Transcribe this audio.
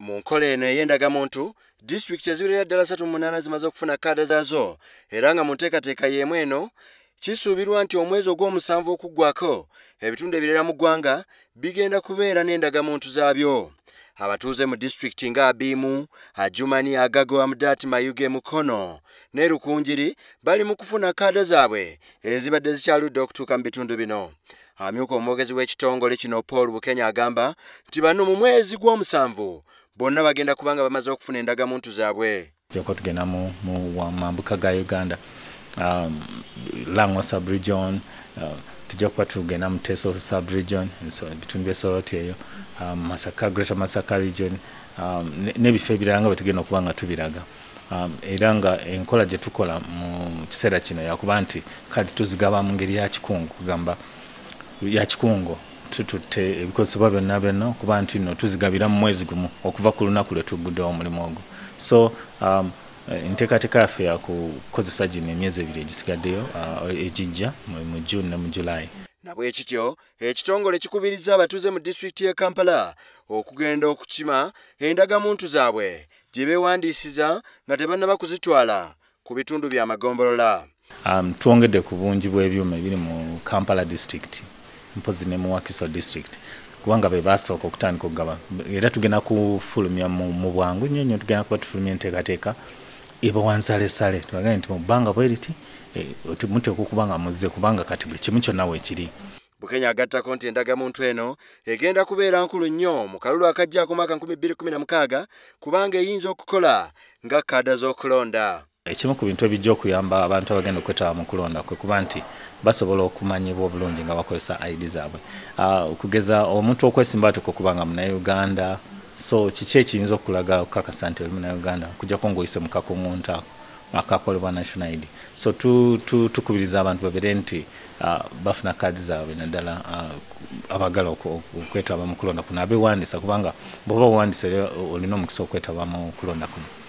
Mu nkola eno ey'endagamuntu, disitulikiti eziwerera ddala 38 zimaze okufuna kaada zaazo, era nga mu nteekateeka y'emu eno kisuubirwa nti omwezi ogw'omusanvu okuggwako ebitundu ebirala mu ggwanga bigenda kubeera n'endagamuntu zaabyo. Abatuuze mu disitulikiti nga Abimu, Adjumani, Agago, Amudat, Mayuge, Mukono ne Rukungiri bali mu kufuna kaada zaabwe ezibadde zikyaludde okutuuka mu bitundu bino. Amyuka omwogezi w'ekitongole kino Paul Bukenya agamba nti bano mu mwezi gw'omusanvu bonna bagenda kubanga bamaze okufuna endagamuntu zaabwe. Tugenda mu mambuka ga Uganda, Lango sub-region, tujja kuba tugenda mu Teso sub-region, ebitundu by'e Soroti eyo, Masaka, Greater Masaka region, n'ebifo ebirala nga bwe tugenda okuba nga tubiraga. Era nga enkola gye tukola mu kiseera kino yakuba nti kadi tuzigaba mu ngeri ya kikungu, kugamba ya kikungo, tututte ebikozesebwa byonna byonna okuba nti nno tuzigabira mu mwezi gumu okuva ku lunaku lwe tugguddewo omulimu ogwo. So enteekateeka yaffe yakukozesa gino emyezi ebiri egisigaddeyo egijja mu June ne mu July. Nabwe kityo ekitongole kikubiriza abatuuze mu disitulikiti y'e Kampala okugenda okukima endagamuntu zaabwe gye beewandiisiza nga tebannaba kuzitwala ku bitundu by'amagombolola. Twongedde ku bungi bw'ebyuma ebiri mu Kampala district mpozi ne mu Wakiso district, kubanga be basooka okutandika okugaba, era tugenda kufulumya mu bwangu nnyo nnyo, tugenda kuba tufulumya enteekateeka ebawa nsalesale, tubagambye nti mu bbanga bwe riti muteekwa okuba nga muzze, kubanga kati buli kimu kyonna weekiri. Bukenya agattako nti endagamuntu eno egenda kubeera nkulu nnyo mu kalulu akajja ak'omwaka 2016 kubanga eyinza okukola nga kaada z'okulonda. Ekimu ku bintu ebijja okuyamba abantu abagenda okwetaba mu kulonda kwe kuba nti basobola okumanyibwa obulungi nga bakozesa ID zaabwe. Okugeza omuntu okwesimba atuuka okuba nga Munnayuganda, so kiki ekiyinza okulaga okukakasa nti oli Munnayuganda okuggyako ng'oyise mu kakuŋŋunta ako akakolebwa National ID. So tukubiriza abantu babeere nti bafuna kaadi zaabwe, naddala abaagala okwetaba mu kulonda kuno abeewandiisa, kubanga bw'oba weewandiisa olina omukisa okwetaba mu kulonda kuno.